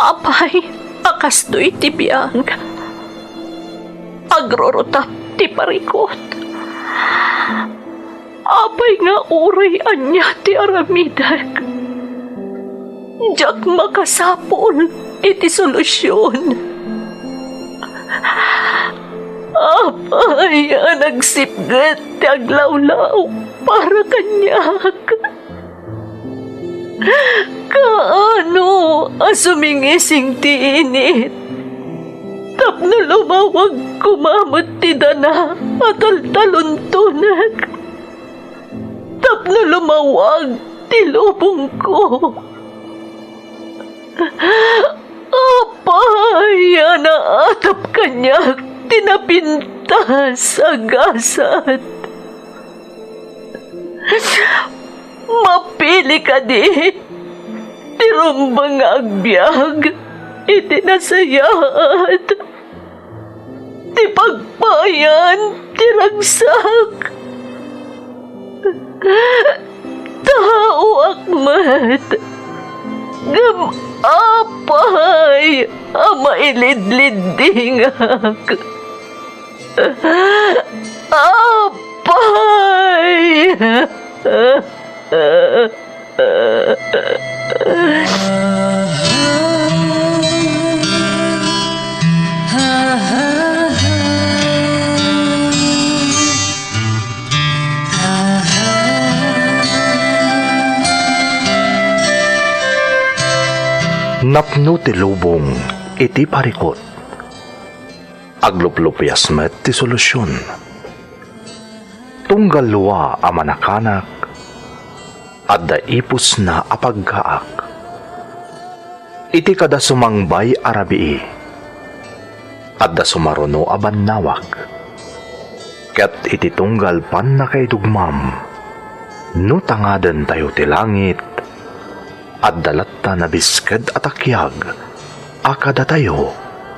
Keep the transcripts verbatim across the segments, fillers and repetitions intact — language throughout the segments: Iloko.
Apay a kastoy ti biag, agrurutap ti parikut. Apay nga uray ania ti aramidek, diak makasapul iti solusion. Apay a nagsipget ti aglawlaw para kaniak? Kaano a sumingising ti init tapno lumawag koma met ti dana a taltaluntonek? Tapno lumawag ti lubongko. Apay a naatap kaniak ti napintas a gasat? Mapili kadi ti rumbeng nga agbiag iti nasayaat ti pagpayan ti ragsak. Taoak met, ngem apay a mailidliddingak? Apay! Napno ti lubong iti parikut. Agluplupias met ti solusion. Tunggal lua a manakanak, adda ipusna a paggaak. Iti kada sumangbay a rabii, adda sumaruno a bannawag. Ket iti tunggal pannakaidugmam, no tangadentayo ti langit, adda latta nabisked a takiag a kadatayo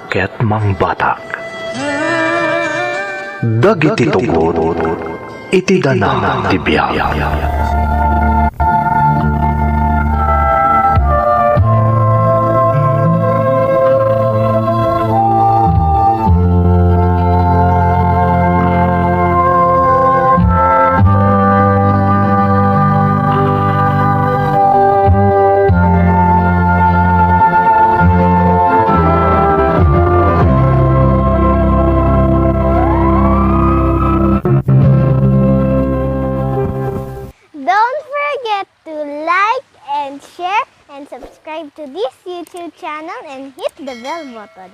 ket mangbatak. Dagiti tugot iti dana ti biag. Don't forget to like and share and subscribe to this YouTube channel and hit the bell button.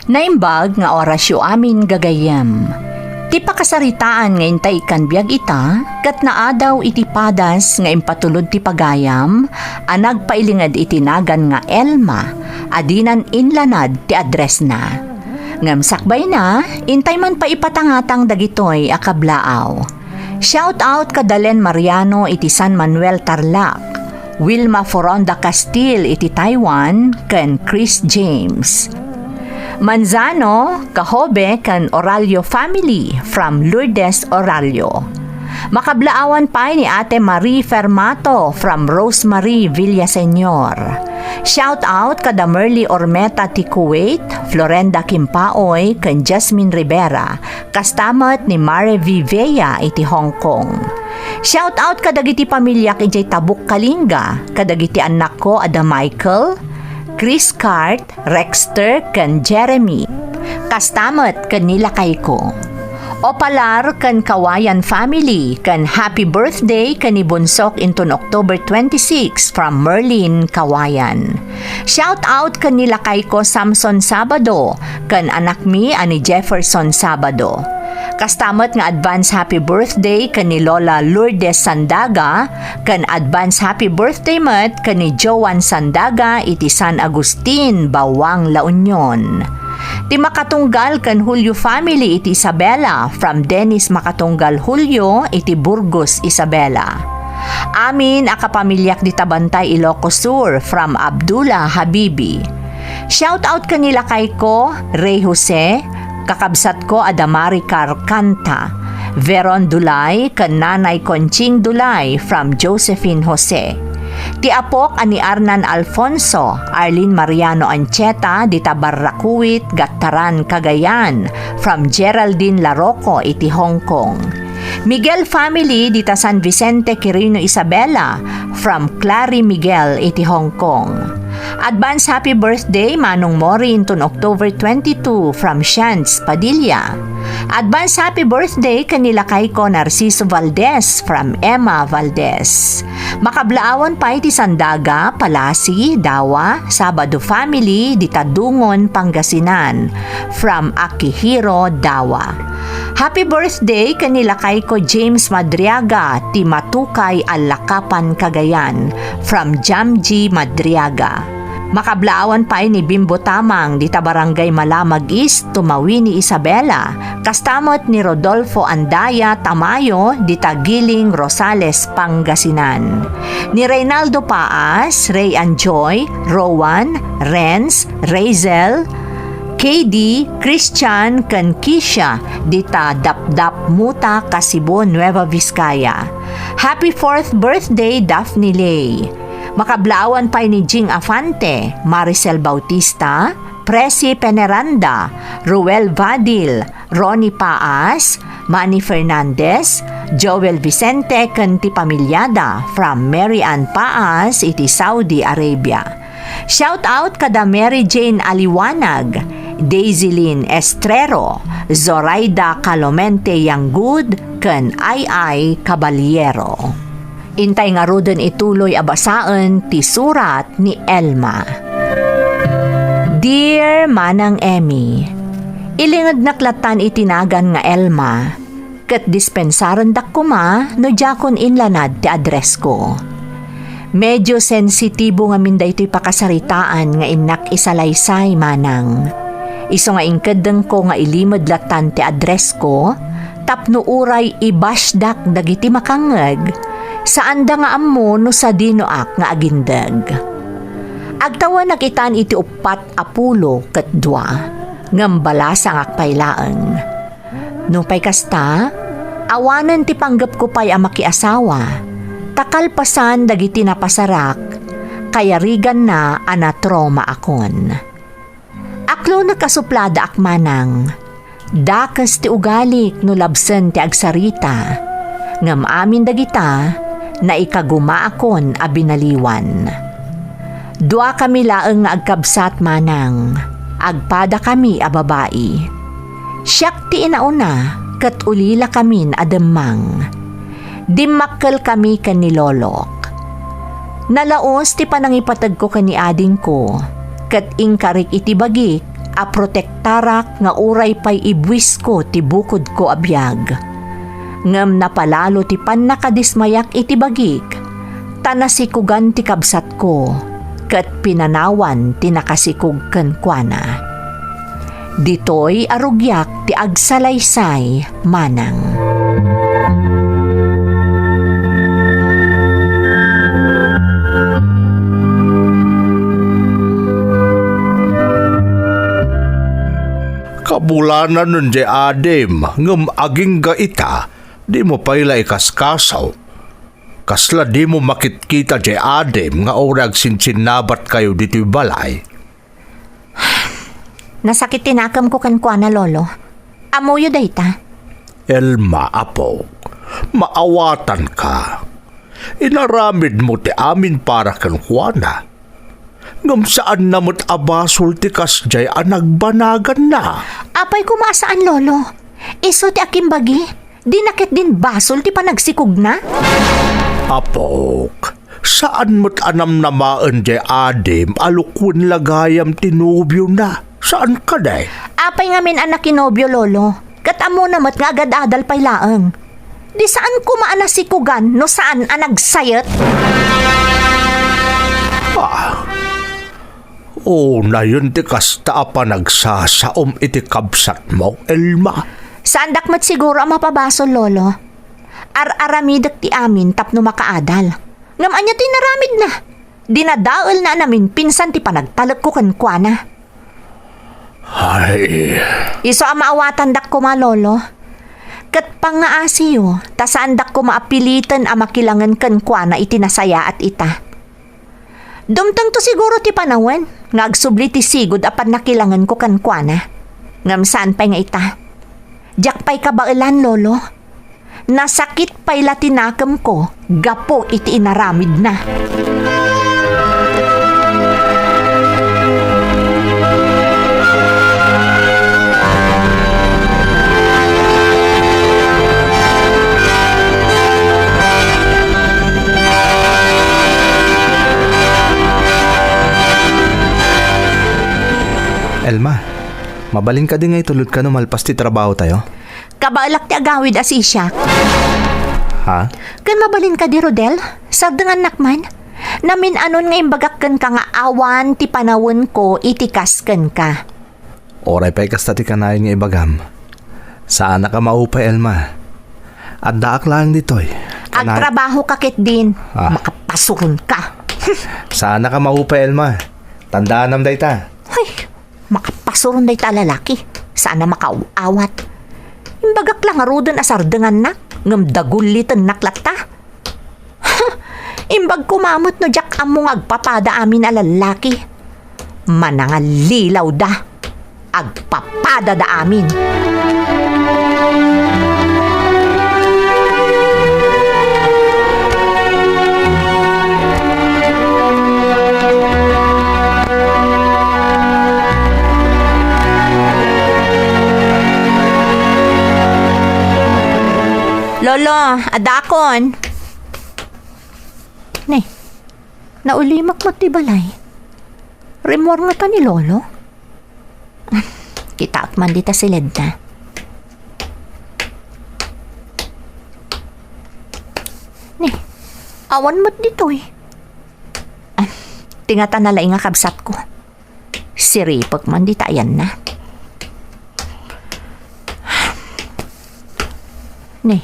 Naimbag nga orasyo amin gagayyem. Ti pakasaritaan nga intay ikkan biag ita, ket naadaw iti padas nga impatulod ti pagayam a nagpailinged iti nagan nga Elma, a dinan inlanad ti addressna. Ngem sakbayna, intay man pay ipatangatang dagitoy a kablaaw. Shout out kada Len Mariano iti San Manuel, Tarlac, Wilma Foronda Castil iti Taiwan, ken Chris James. Manzano, Kahobe, ken Oralio family from Lourdes Oralio. Makablaawan pay ni Ate Marie Fermato from Rosemary Villaseñor. Shout out kada Merly Ormeta ti Kuwait, Florenda Kimpaoy, ken Jasmine Rivera, kasta met ni Mare V Vea iti Hong Kong. Shout out kadagiti pamiliak idiay Tabuk, Kalinga, kadagiti annakko a da Michael, Chris Cart, Rexter, ken Jeremy. Kasta met ken ni lakayko. Opalar ken Kawayan family, ken happy birthday ken ni Bunsok inton October twenty-six from Merlin, Kawayan. Shout out ken ni lakayko Samson Sabado, ken anakmi a ni Jefferson Sabado. Kasta met nga advance happy birthday ken ni Lola Lourdes Sandaga, ken advance happy birthday met ken ni Joan Sandaga iti San Agustin, Bawang, La Union. Ti makatunggal ken Julio family iti Isabela, from Dennis Makatunggal Julio iti Burgos, Isabela. Amin a kapamiliak dita Bantay, Ilocos Sur, from Abdullah Habibi. Shout out ken ni lakayko, Rey Jose, kakabsatko a da Maricar Canta, Veron Dulay ken Nanay Conching Dulay from Josephine Jose. Ti apok a ni Arnan Alfonso, Arlene Mariano Ancheta, dita Barracuit, Gattaran, Cagayan, from Geraldine Larocco iti Hong Kong. Miguel family dita San Vicente, Quirino, Isabela, from Clary Miguel iti Hong Kong. Advance happy birthday, Manong Mori, inton October twenty-two, from Shans Padilla. Advance happy birthday ken ni lakayko Narciso Valdez, from Emma Valdez. Makablaawan pay ti Sandaga, Palasi, Dawa, Sabado family, dita Dungon, Pangasinan, from Akihiro, Dawa. Happy birthday ken ni lakayko James Madriaga, ti Matukay, Allakapan, Cagayan, from Jamji Madriaga. Makablaawan pay ni Bimbo Tamang dita Barangay Malamag East, Tumawini, Isabela, kasta met ni Rodolfo Andaya Tamayo dita Giling, Rosales, Pangasinan. Ni Reynaldo Paas, Ray and Joy, Rowan, Renz, Razel, K D, Christian, ken Kisha dita Dapdap Muta, Kasibo, Nueva Vizcaya. Happy fourth birthday, Daphne Lay. Makablaawan pay ni Jing Afante, Maricel Bautista, Presi Peneranda, Ruel Vadil, Ronnie Paas, Manny Fernandez, Joel Vicente ken ti pamilyada from Mary Ann Paas iti Saudi Arabia. Shout out kada Mary Jane Aliwanag, Daisylin Estrero, Zoraida Calomente Yanggud, ken Ay Ay Caballero. Intay ngaruden ituloy a basaen ti surat ni Elma. Dear Manang Emmy, ilingednak lattan iti nagan nga Elma, ket dispensarendak koma no diakon inlanad ti addressko. Medyo sensitibo ngamin daytoy pakasaritaan nga innak isalaysay, Manang. Isu nga inkeddengko nga ilimed lattan ti addressko, tapno uray i-bashdak dagiti makangngeg, saanda nga ammo no sadinoak nga agindeg. Agtawenak itan iti uppat a pulo ket dua, ngem balasangak pay laeng. Nupay kasta, awanen ti panggepko pay a makiasawa, ta kalpasan dagiti napasarak, kayariganna a natromaakon. Aklonek a supladaak, Manang. Dakes ti ugalik no labsen ti agsarita. Ngem amin dagita, naikagumaakon a binaliwan. Duakami laeng nga agkabsat, Manang. Agpadakami a babai. Siak ti inauna, ket ulilakamin a demmang. Dimmakkelkami ken ni Lolok. Nalaos ti panangipategko ken ni adingko, ket inkarik iti bagik a protektarak nga uray pay ibuisko ti bukodko a biag. Ngem napalalo ti pannakadismayak iti bagik, ta nasikugan ti kabsatko, ket pinanawan ti nakasikog kenkuana. Ditoy a rugiak ti agsalaysay, Manang. Kabulananen jay adim, ngem agingga ita, dimo pay la ikaskaso. Kasla dimo makitkita jay adim nga uray agsinsinnabatkayo ditoy balay? Nasakit ti nakemko kenkuana, Lolo. Ammoyo dayta? Elma, apok, maawatanka. Inaramidmo ti amin para kenkuana. Ngem saanna met a basol ti kasdiay a nagbanaganna. Apay koma a saan, Lolo? Isu ti akimbagi. Dina ketdin basol ti panagsikogna? Apok, saan met a namnamaen jay adim a lukuen la gayam ti nobiona. Saan kadi? Apay ngamin a nakinobio, Lolo? Ket ammona met nga agad-adal pay laeng. Di saan koma a nasikogan no saan a nagsayet? Ah, unayen ti kasta a panagsasaom iti kabsatmo, Elma. Saandak met siguro a mapabasol, Lolo. Ar-aramidek ti amin tapno makaadal. Ngem ania ti inaramidna? Dinadaelna a naminpinsan ti panagtalekko kenkuana. Ay. Isu a maawatandak koma, Lolo. Ket Pangngaasiyo, ta saandak koma a piliten a makilangen kenkuana iti nasayaat ita. Dumtengto siguro ti panawen nga agsubli ti sigud a pannakilangenko kenkuana. Ngem saan pay nga ita. Diak pay kabaelan, Lolo. Nasakit pay la ti nakemko gapu iti inaramidna. Elma, mabalin kadi nga itulodka no malpas ti trabaho tayo? Kabaelak ti agawid a sisiak. Ha? Ken mabalin kadi, Rodel? Sardengannak man? Namin-anon nga imbagak kenka nga awan ti panawenko iti kas kenka. Uray pay kasta ti kanayon nga ibagam. Saanak a maupay, Elma. Addaak laeng ditoy. Kana- Agtrabaho ka ketdin. Ah. Makapasuron ka. Saanak a maupay, Elma. Tandaanam dayta. Ay, makapasuron dayta a lalaki. Saan a makaaw-awat. Imbagak la ngaruden a sardengannak, ngem dagulitennak latta. Imbag koma met no diak ammo nga agpapada amin a lallaki. Manangalilawda. Agpapadada amin. Lolo, adakon. Ne, naulimek met ti balay. Rimmuar ngata ni Lolo? Kitaek man dita siledna. Ne, awan met ditoy. Ah, ti ngata na laeng a kabsatko. Siripek man dita ayanna. Ne,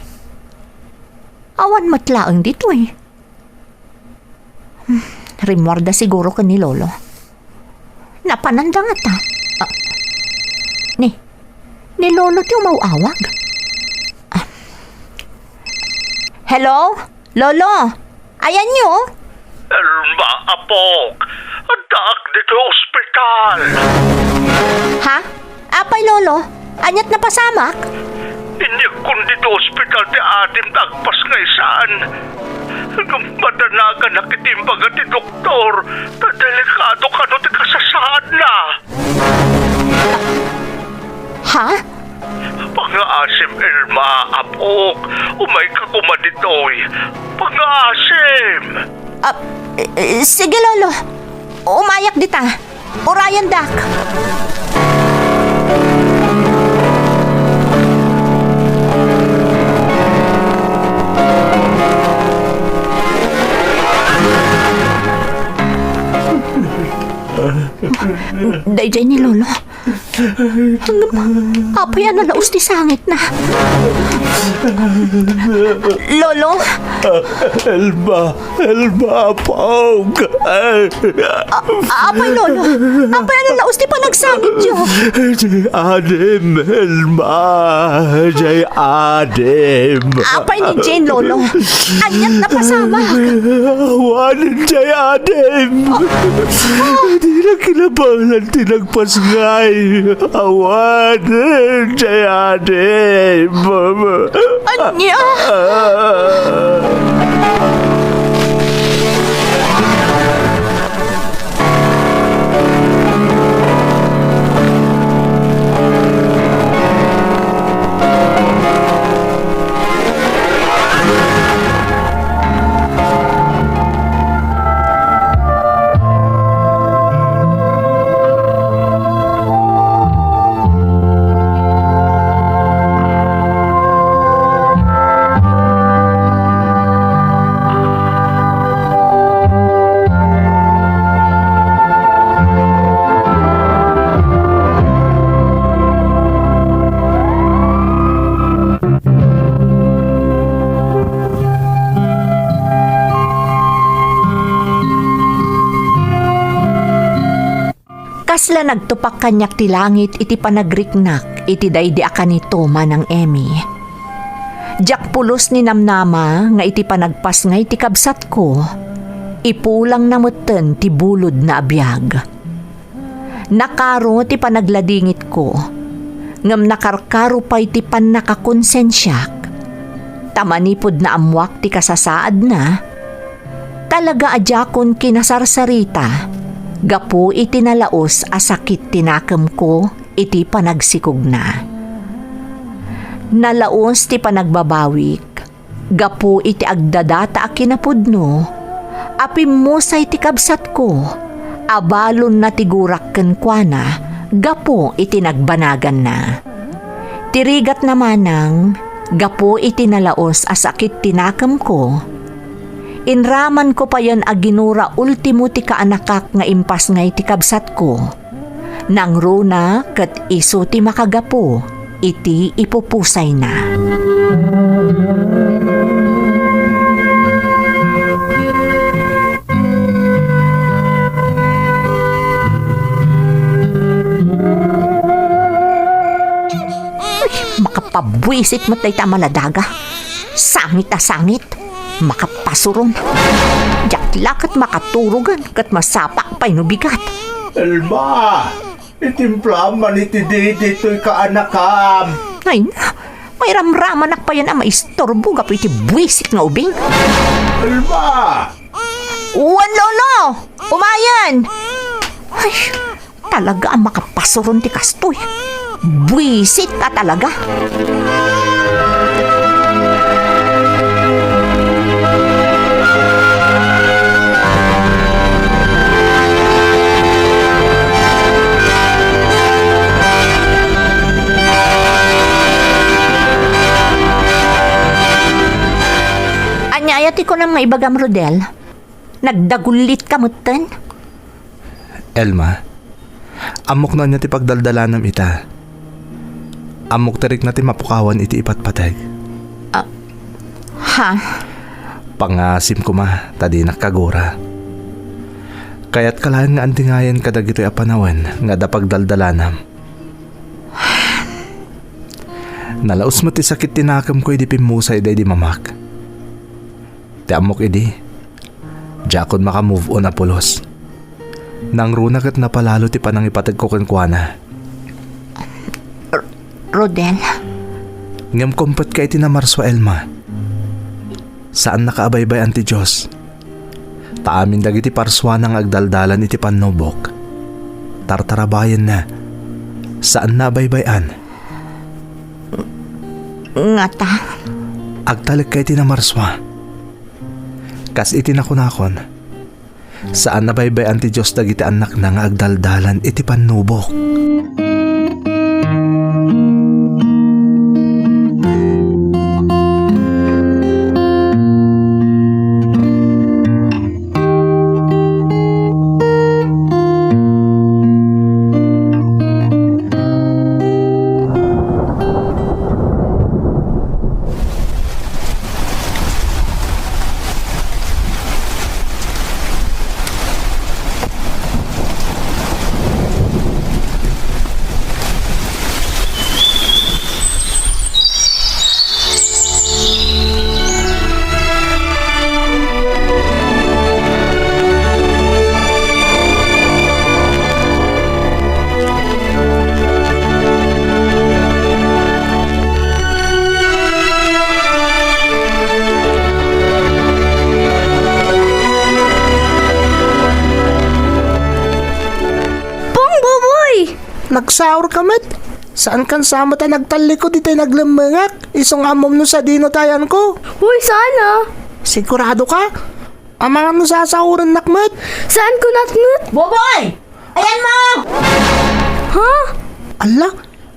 awan met laeng ditoy. Hmm, rimmuarda siguro ken ni Lolo. Napananda ngata. Ah, ni, ni Lolo ti umaw-awag. Ah. Hello? Lolo? Ayanyo? Elma, apok. Addaak ditoy ospital. Ha? Apay, Lolo? Ania't napasamak? Inyegkon ditoy ospital ti adim ta agpasngay saan. Ngem madanaganak iti imbaga ti doktor, ta delikado kano ti kasasaadna. Ha? Pangngaasim, Elma, apok. Umayka koma ditoy. Pangngaasim. Ah, eh, eh, sige, Lolo. Umayak dita. Urayendak. Daydiay ni Lolo. Ngem, apay a nalaus ti sangitna? Lolo? Elma, Elma, apok. A-, apay, Lolo? Apay a nalaus ti panagsangityo? Diay adim, Elma. Diay adim. Apay ni Jane, Lolo? Ania't napasamak? Awan diay adim. Dinak kinabaelan ti nagpasngay. Awan diay adim. Ania? Kasla nagtupak kaniak ti langit iti panagriknak iti daydi a kanito, Manang Emmy. Diak pulos ni namnama nga iti panagpasngay ti kabsatko, ipulangna metten ti bulodna a biag. Nakaro ti panagladingitko, ngem nakarkaro pay ti pannakakonsensiak. Ta manipud naammoak ti kasasaadna, talaga a diakon kinasarsarita gapu iti nalaus a sakit ti nakemko iti panagsikogna. Nalaus ti panagbabawik gapu iti agdadata a kinapudno a pimmusay ti kabsatko a balonna ti gurak kenkuana gapu iti nagbanaganna. Ti rigatna manang, gapu iti nalaus a sakit ti nakemko, inramanko payen a ginura ultimo ti kaanakak nga impasngay ti kabsatko. Nangruna ket isu ti makagapu iti ipupusayna. Ay, makapabuisit met dayta a maladaga. Sangit a sangit. Makapasuron. Diak la ket makaturogan ket masapak pay no bigat. Elma, itimplaam man iti didi toy kaanakam. Ay, mairamramanak payen a maisturbo gapu iti buisit nga ubing. Elma! Wen, Lolo! Umayen! Ay, talaga a makapasuron ti kastoy. Buisit a talaga. Ania aya ti kunam nga ibagam, Rodel? Nagdagullitka metten? Elma, ammok no ania ti pagdaldalanam ita. Ammok ti rikna ti mapukawan iti ipatpateg. Ah, ha? Pangngaasim koma ta dinak kagura. Kayatka laeng nga andingayen kadagitoy a panawen nga adda pagdaldalanam. Nalaus met ti sakit ti nakemko idi pimmusay daydi mamak. Ti ammok idi, diakon maka-move on a pulos. Nangruna ket napalalo ti panangipategko kenkuana. R-, Rodel? Ngem kumpetka iti namarsua, Elma. Saannaka a baybay-an ti Dios. Ta amin dagiti parsuana nga agdaldalan iti pannubok, tartarabayenna. Saanna a baybay-an. Ngata? Agtalekka iti namarsua. Kas iti nakunakon, saan a baybay-an ti Dios dagiti annakna nga agdaldalan iti pannubok. Pong, Buboy! Nagsaurka met? Saankan sa met a nagtallikud itay naglemmengak? Isu nga ammom no sadino ti ayanko. Uy, saan a? Sigurado ka? Amangan no sasaorennak met? Saan kunat met? Buboy! Ayanmo! Ha? Alla,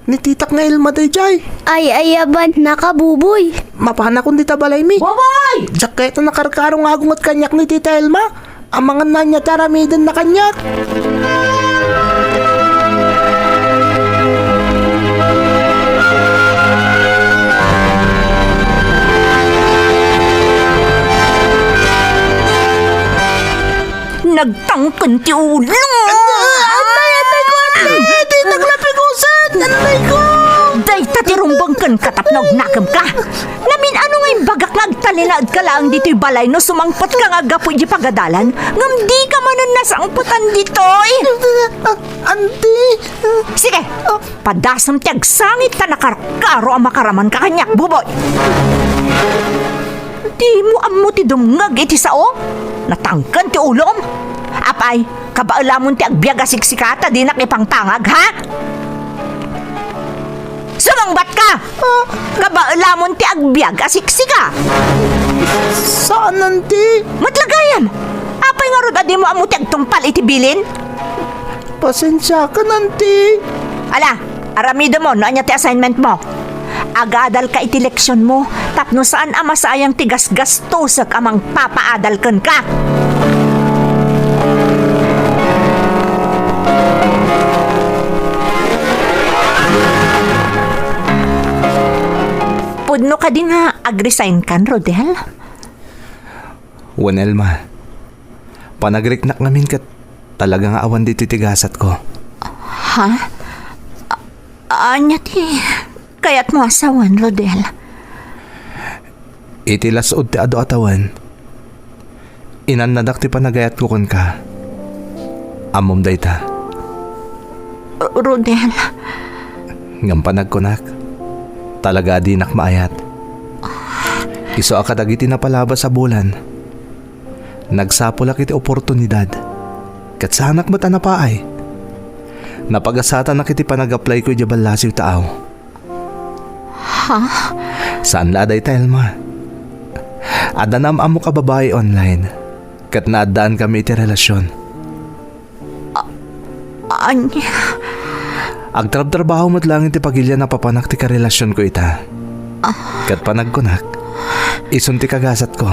ni titak nga Elma daydiay. Ay, ayabannaka, Buboy. Mapanakon dita balaymi. Buboy! Diak kayat a nakarkaro nga agunget kaniak ni Tita Elma. Amangan no ania ti aramidenna kaniak. Nagtangken ti ulo. Antay, antay ko, antay! Di naglapigusan! Antay ko! Dayta Ta ti rumbeng kenka tapno agnakemka. Namin-ano nga imbagak nga agtalinaedka laeng ditoy balay no sumangpetka nga aggapu iti pagadalan, ngem dika manen nasangpetan ditoy. Ah, Auntie! Sige, padasem ti agsangit ta nakarkaro a makaramanka kaniak, Buboy. Dimo ammo ti dumngeg iti sao? Natangken ti ulom? Apay, kabaelamon ti agbiag a siksika ta dinak ipangtangag, ha? Sumungbatka! Ah. Kabaelamon ti agbiag a siksika! Saan, Auntie? Met la gayam! Apay ngarud a dimo ammo ti agtungpal iti bilin? Pasensiakan, Auntie. Ala, aramidem no ania ti assignment mo. Agadalka iti leksionmo tapno saan a masayang ti gasgastosek a mangpapaadal kenka. Pudno kadi nga agresign kan, Rodel? Wen, Elma. Panagriknak ngamin ket talaga nga awan ditoy ti gasatko. Ha? A-, ania ti kayatmo a sawen, Rodel? Iti las-ud ti adu a tawen, inannadak ti panagayatko kenka. Ammom dayta. Rodel. Ngem panagkunak, talaga a dinak maayat. Isu a kadagiti napalabas a bulan, nagsapulak iti oportunidad, ket saanak met a napaay. Napagasatanak iti panag-applyko idiay ballasiw taaw. Ha? Saan la a dayta, Elma. Adda naam-ammok a babai online, ket naaddaankami iti relasion. A-, ania? Agtrabtrabaho met laeng iti pagilian a papanak ti karelasionko ita. Ah. Ket panagkunak, isun ti kagasatko.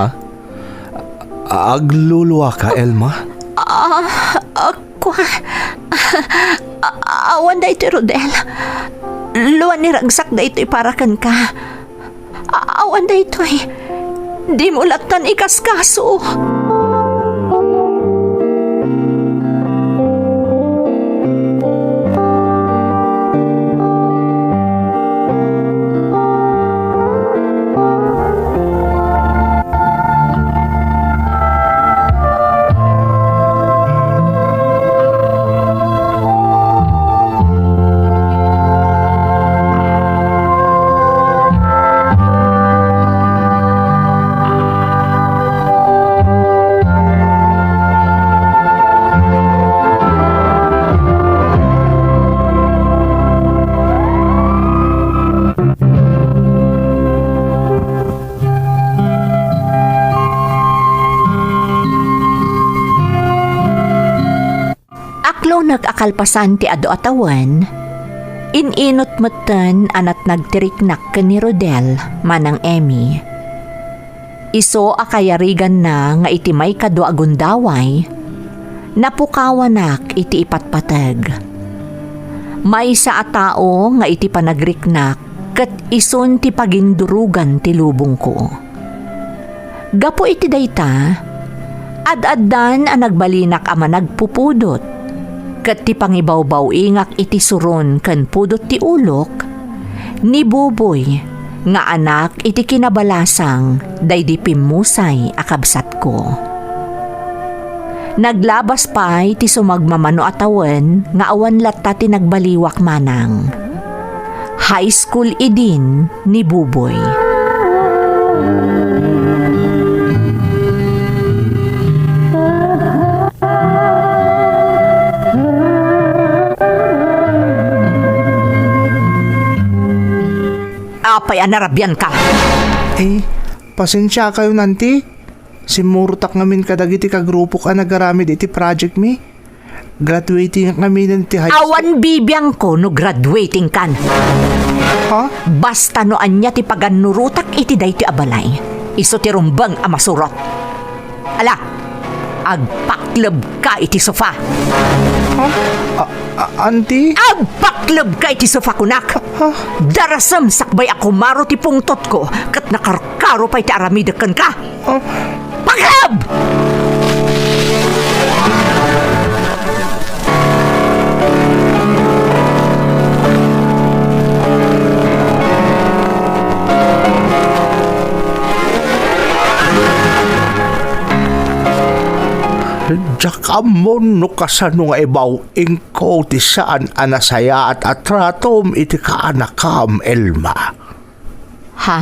Ha? Agluluaka, Elma? Ah, ah, kua-, a-, awan daytoy, Rodel. Luan ni ragsak daytoy para kenka. A-, awan daytoy. Dimo lattan ikaskaso. Aklonek a kalpasan ti adu a tawen, in-inut metten a natnag ti riknak ken ni Rodel, Manang Emmy. Isu a kayariganna nga iti maikadua a gundaway, napukawanak iti ipatpateg. Maysa a tao nga iti panagriknak ket isun ti pagindurugan ti lubongko. Gapu iti dayta, ad-addan a nagbalinak a managpupudot, ket ti pangibawbaw-ingak iti suron ken pudot ti ulok, ni Buboy nga anak iti kinabalasang daydi pimmusay a kabsatko. Naglabas pay ti sumagmamano a tawen nga awan latta ti nagbaliwak manang. High school idin ni Buboy. Apay a narabianka? Eh, pasensiakayon, Auntie. Simmurotak ngamin kadagiti kagrupok a nagaramid iti project mi. Graduating ngamin ti high school. Awan bibiangko no graduating kan. Ha? Basta no ania ti pagannurotak iti daytoy a balay, isu ti rumbeng a masurot. Ala, agpaklebka iti sofa. Ha? A-, a-, Auntie? Agpaklebka iti sofa, kunak. Ha? Darasem sakbay a kumaro ti pungtotko ket nakarkaro pay ti aramidek kenka. Oh. Pakleb! Diak ammon no kasano nga ibaw-ingko ti saan a nasayaat a tratom iti kaanakam, Elma. Ha?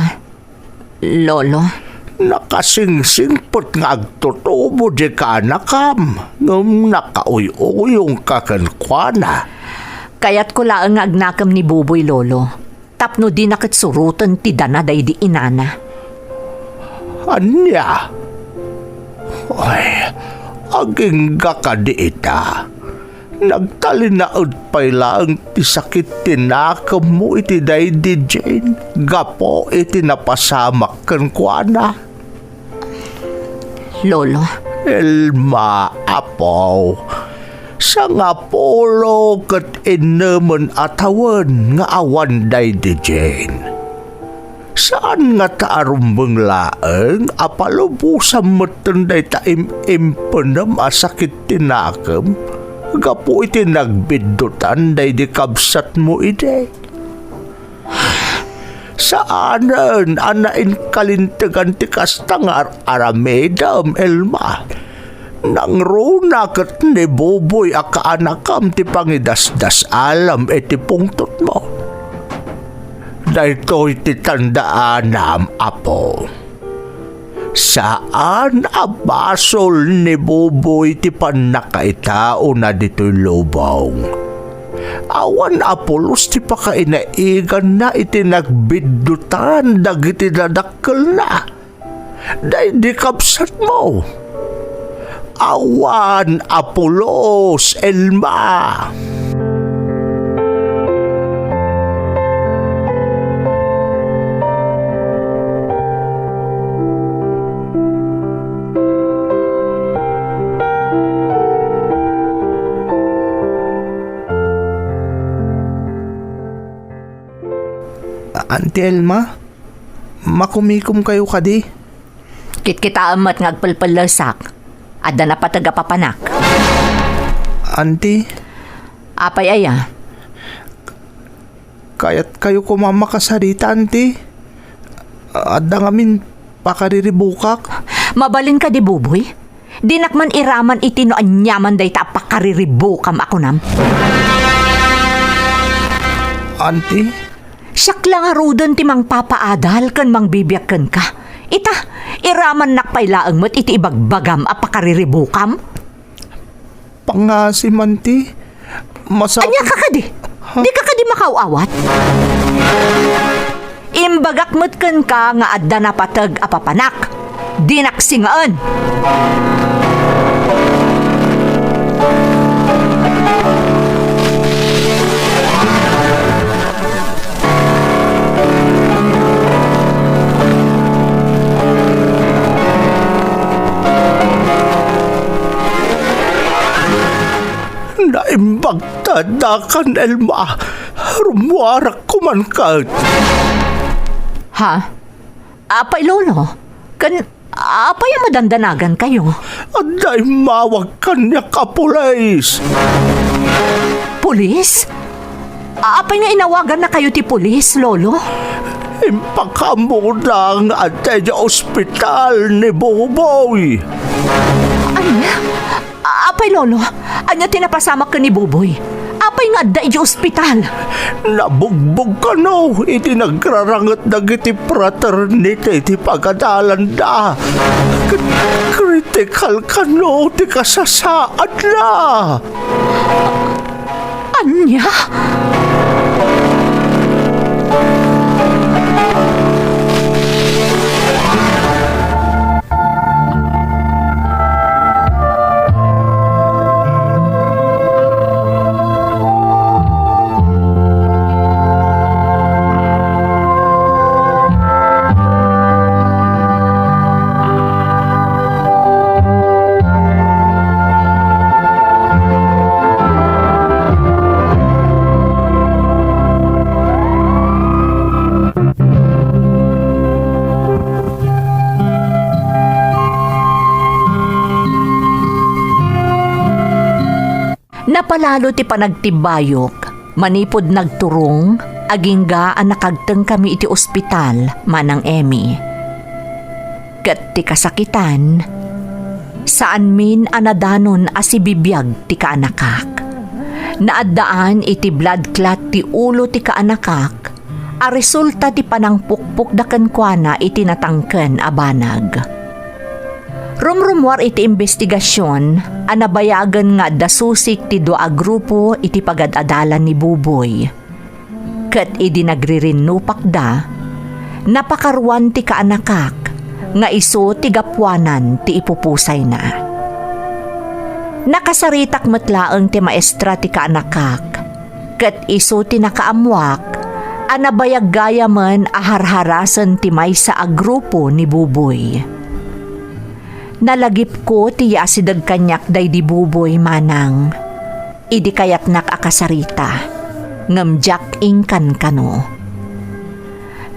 Lolo? Nakasingsingpet nga agtutubo diay kaanakam, ngem nakauy-uyongka kenkuana. Kayatko laeng nga agnakem ni Buboy, Lolo, tapno dina ket suroten ti dana daydi inana. Ania? Ay, agingga kadi ita? Nagtalinaed pay laeng ti sakit ti nakemmo iti daydi Jane gapu iti napasamak kenkuana. Lolo. Elma, apo, sangapulo ket innemen a tawen nga awan daydi Jane. Saan ngata a rumbeng laeng a palubosam metten dayta im-impenem a sakit ti nakem gapu iti nagbiddutan daydi kabsatmo idi? Saanen a nainkalintegan ti kasta nga ar-aramidem, Elma. Nangruna ket ni Buboy a kaanakam ti pangidasdasalem iti pungtotmo. Daytoy ti tandaanam, apo. Saan a basol ni Buboy ti pannakaitaona ditoy lubong. Awan a pulos ti pakainaiganna iti nagbiddutan dagiti dadakkelna. Daydi kabsatmo. Awan a pulos, Elma. Auntie Elma, makumikom kayo kadi? Kitkitaem met nga agpelpellesak. Adda napateg a papanak. Auntie? Apay aya? Kayat kayo koma makasarita, Auntie? Adda ngamin pakariribukak. Mabalin kadi, Buboy? Dinak man iraman iti no aniaman dayta a pakariribukam a kunam. Auntie? Siak la ngaruden ti mangpapaadal ken mangbibiag kenka. Ita, iramannak pay laeng met iti ibagbagam a pakariribukam. Pangasim, Auntie. Masa- Ania ka kadi? Ha? Di ka kadi makaaw-awat? Imbagak met kenka nga adda napateg a papanak. Dinak singaen. Naimbag ta addakan, Elma. Rummuarak koman ket. Ha? Apay, Lolo? Ken apay a madandanagan kayo? Adda immawag kaniak a pulis. Pulis? Apay nga inawaganna kayo ti pulis, Lolo? Impakaammoda nga adda idiay ospital ni Buboy. Ania? Apay, Lolo, ania ti napasamak ken ni Buboy? Apay nga adda idiay ospital? Nabugbog kano iti nagraranget dagiti fraternity ti pagadalanda. Ket kritikal kano ti kasasaadna. Ania? Napalalo ti panagtibbayok manipud nagturong agingga a nakagtengkami iti ospital, Manang Emmy. Ket ti kasakitan, Saanmin a nadanon a sibibiag ti kaanakak. Naaddaan iti bloodclot ti ulo ti kaanakak a resulta ti panangpukpokda kenkuana iti natangken a banag. Rumrummuar iti imbestigasion a nabayagen nga adda susik ti dua a grupo iti pagad-adalan ni Buboy. Ket idi nagririnupakda, napakaruan ti kaanakak nga isu ti gapuanan ti ipupusayna. Nakasaritak met laeng ti maestra ti kaanakak, ket isu ti nakaammoak a nabayag gayamen a harharasen ti maysa a grupo ni Buboy. Nalagipko ti yaasideg kaniak daydi Buboy, manang. Idi kayatnak a kasarita, ngem diak inkankano.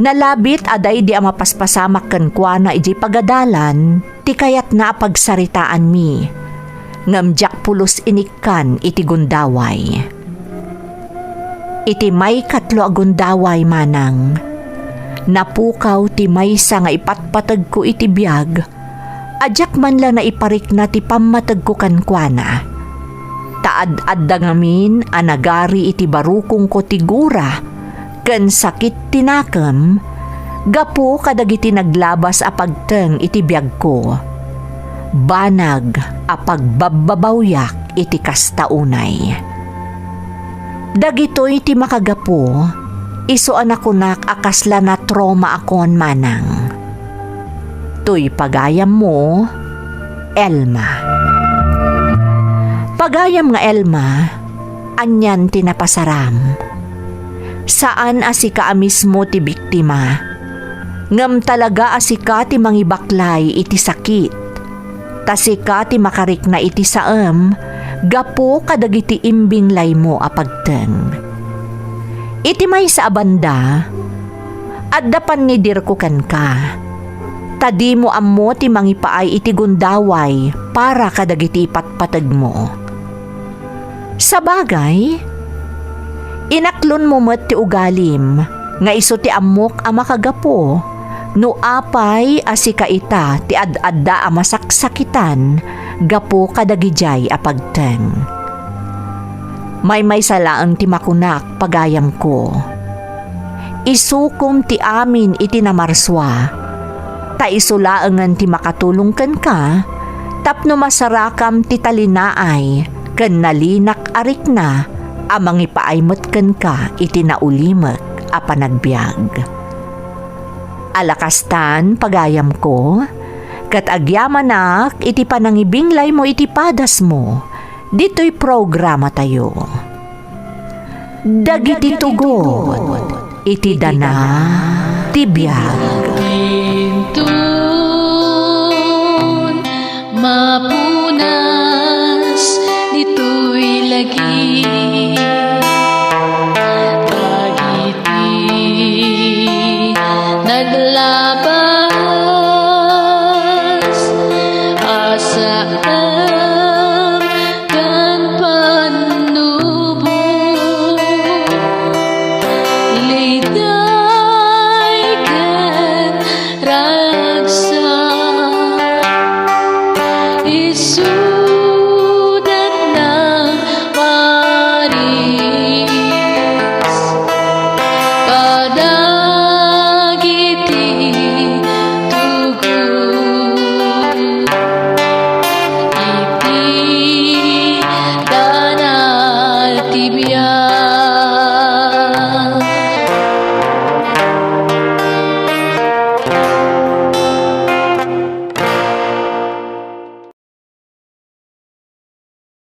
Nalabit a daydi a mapaspasamak kenkuana idiay pagadalan ti kayatna a pagsaritaanmi, ngem diak pulos inikkan iti gundaway. Iti maikatlo a gundaway, manang, napukaw ti maysa nga ipatpategko iti biag a diak man la naiparikna ti pammategko kenkuana. Ta ad-adda ngamin a nagari iti barukongko ti gura ken sakit ti nakem gapu kadagiti naglabas a pagteng iti biagko. Banag a pagbabbabawiak iti kasta unay. Dagitoy ti makagapu, isu a nakunak a kasla natrauma akon, manang. Toy pagayammo, Elma. Pagayam nga Elma, anian ti napasaram. Saan a sika a mismo ti biktima, ngem talaga a sika ti mangibaklay iti sakit. Ta sika ti makarikna iti saem gapu kadagiti imbinglaymo a pagteng. Iti maysa a banda, adda pannidirko kenka, ta dimo ammo ti mangipaay iti gundaway para kadagiti ipatpategmo. Sabagay, inaklonmo met ti ugalim nga isu ti ammok a makagapu no apay a sika ita ti ad-adda a masaksakitan gapu kadagidiay a pagteng. Maymaysa laeng ti makunak, pagayamko. Isukom ti amin iti namarsua, ta isu laengen ti makatulong kenka tapno masarakam ti talinaay ken nalinak a rikna a mangipaay met kenka iti naulimek a panagbiag. Ala kastan, pagayamko, ket agyamanak iti panangibinglaymo iti padasmo ditoy programatayo. Dagiti tugot iti dana ti biag. Inton mapu-